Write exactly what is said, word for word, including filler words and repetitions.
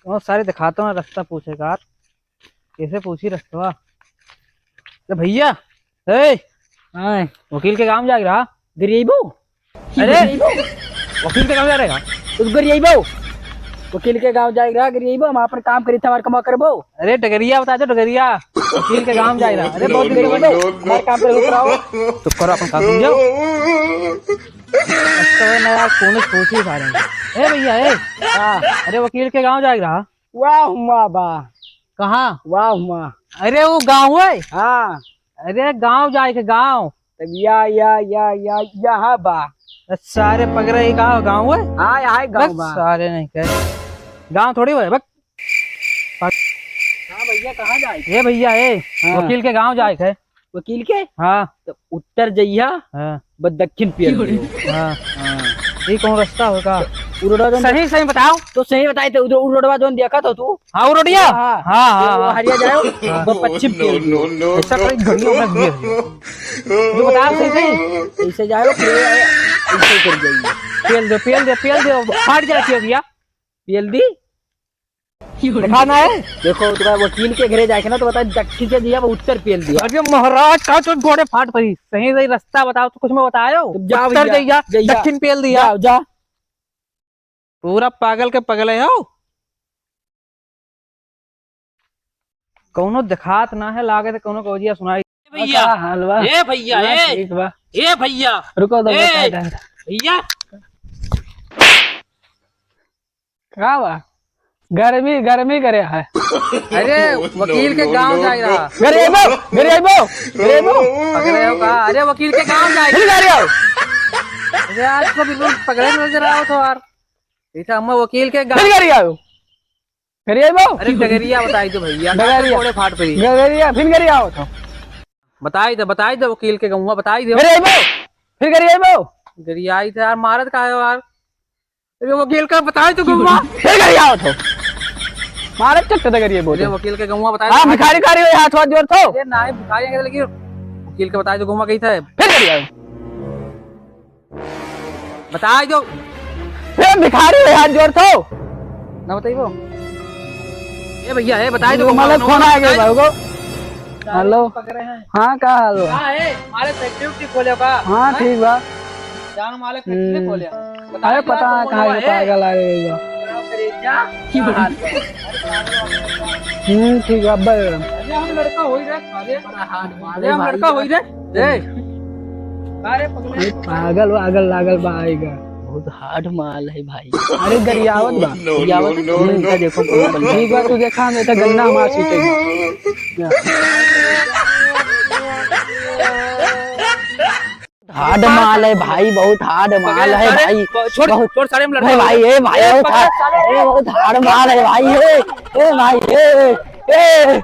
कौन सारे दिखाता हूँ रास्ता पूछे का, कैसे पूछी रास्ता? अरे भैया, ए, हाँ। वकील के गाँव जाए रहा? गरियाइबो? अरे, वकील के गाँव जा रहे का? तू गरियाइबो? वकील के गाँव जाए रहा, गरियाइबो, हम आपन काम करी था, हमार कमा करबो। अरे डगरिया बता दो, डगरिया। वकील के गाँव जाए रहा। अरे बहुत दिन हो गए, हमार काम पर रुक रहा हो। चुप करो, अपन काम समझो। अच्छा है ना यार, कौन सोच ही खा रहे हैं। ए भैया, ए। हाँ। अरे वकील के गाँव जाए रहा। वाह हुआ बा। कहाँ? वाह हुआ। अरे वो गाँव है। हाँ। अरे गाँव जाए के गाँव। तब या, या, या, या, यहाँ बा। अरे सारे पगरे, ये गाँव, गाँव है? हाँ, यहाँ एक गाँव बस बा। सारे नहीं कहे। गाँव थोड़ी है, बक। हाँ भैया, कहाँ जाए? ए भैया, ए, हाँ। वकील के गाँव जाए के। वकील के? हाँ। तो उत्तर जइहा, हाँ। बस दक्षिण पेल दियो। हाँ। हाँ। ये कौन रास्ता होगा? उ रोडवा जौन सही, सही बताओ। तो सही बताई तो उधर उ रोडवा जौन देखा तो तू? हाँ, उ रोडिया? हाँ। हाँ, हाँ, वो हाँ। हरिया जाओ, हाँ। बस पश्चिम पेल दियो। No, no, no, ऐसा no। कोई घड़ियों में दिए हुए। तू बता सही, सही। ऐसे जाओ, फिर ऐसे कर जाइए। पेल दे, पेल दे, पेल दे, फाट जाती है भैया। पेल दी? दिखाना है? देखो, तुम्हारे वकील के घरे जाके ना, तो बताए, दक्षिण से दिया, वो उत्तर पेल दिया। अरे महाराज, का तो गोड़े फाट पड़ी। सही, सही रास्ता बताओ, तो कुछ में बतायो। तुम जाओ उत्तर भैया, जइया, जइया। दक्षिण पेल दिया। जाओ, जा। पूरा पागल के पगले हो। कौनो देखात ना है, लागे तो कौनो कवजिया सुनाई। भैया। का हाल बा? ए भैया, हाँ, ए। ठीक बा। ए भैया। रुको, तो ए, बता दे। भैया। का बा? गर्मी, गर्मी करे है। अरे, वकील के गाँव जाए रहा। गरियाइबो, गरियाइबो, गरियाइबो। पगले हो का? अरे, वकील के गाँव जाए। फिर गरियाओ। अरे, आज तो बिल्कुल पगले नजर आओ तो यार। इसे हम वकील के गाँव। फिर गरियाओ। गरियाइबो। अरे, डगरिया बताई दो भैया। डगरिया। थोड़े फाट पड़ी। गरिया, फिर गरियाओ तो। बताई दे, बताई दे वकील के गौवा, बताई दे। गरियाइबो, फिर गरियाइबो। गरियाई थे यार, मारत का है यार? अरे वकील का बताई तो गौवा। फिर गरियाओ तो। मारत चट्टे दे गरियाइबो अरे तो। वकील के गौवा बताई हाँ, दो। भिखारी कारी हो, हाथ वाथ जोड़ तो। अरे नाहीं, भिखारी है, लेकिन वकील के बताई तो गौवा कही था। फिर गरियाओ। बताई दो। ए, भिखारी हो, हाथ जोड़ तो। ना बताइबो। ए भैया, ए बताई दो, मतलब फोन आ गया भाई को। हेलो। पकड़े हैं। हाँ, का हाल बा? का है? मालिक फैक्ट्री उक्ट्री खोले बा? हाँ, हैं? ठीक बा। जान मालिक फैक्ट्री हम्म। खोले। अरे पता ना कहाँ के पागल आ गए बा। का करे, क्या? की बात है? हम्म, ठीक बा, अब अरे हम लड़का हो ही रहे, सारे। अरे हम लड़का हो ही रहे। ए, का रे पगले? अरे पागल वागल लागल बा आएगा। बहुत हार्ड माल है भाई। अरे गरियावत बा। No, गरियावत no, है? No, इनका no। देखो, कौन बन ठीक बा, तू देखा, हम इतना गन्ना हमार सीखे। हार्ड माल है भाई, बहुत हार्ड माल है अरे, भाई। छोड़, बहुत छोड़, सारे हम लड़का भाई, हो गए। भाई, ए भाई, ए, बहुत पकड़, हार्ड, सारे। ए बहुत हार्ड माल है भाई, ए, ए भाई, ए, ए।